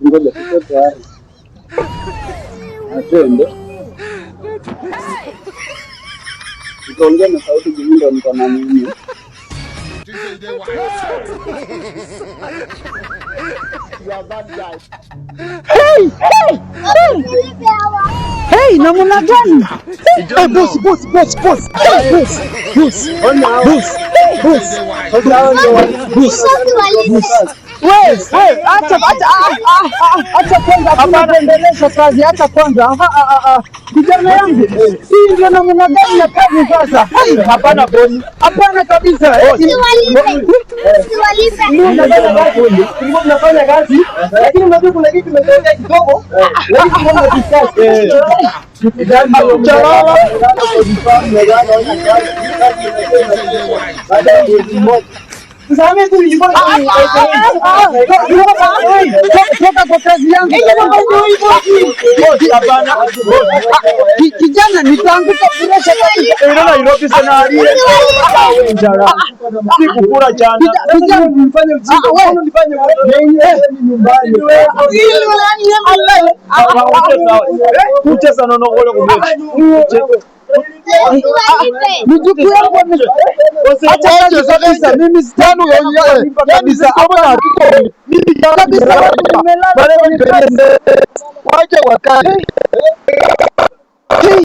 Ngoja tuko tayari. Atwende. Nikaongea na sauti juu ndo niko na nini. Hey, hey, hey. Hey, namna gani? Hey, boss, boss, boss, boss. Hey, boss, boss, boss, boss, boss, boss. We, we, acha acha ah, ah, ah, acha kwanza, hakuna kuendelesha kazi, acha kwanza. Ah, ah, ah, ah. Kijana yangu, hii ndio namna gani ya kazi sasa? Hey, Hapana boss. Hapana kabisa. Tulikuwa tunafanya kazi lakini unajua kuna kitu kimetokea kidogo, lakini tunaona discuss. Hatujalala. Baada ya mwezi mmoja. Tusamehe tu, ilikuwa toka kwa kazi yangu. Hapana. Kijana, nitaanguka presha kabisa. Ino Nairobi scenario. Sikukula jana. Kijana, Nifanye ujinga, mbona nifanye nyumbani? Kucheza nono kule kumbe. Mjukuu yangu acha kazi kabisa. Mimi Tano kabisa. Kabisa, nimelala kwenye kazi. Waje wakati.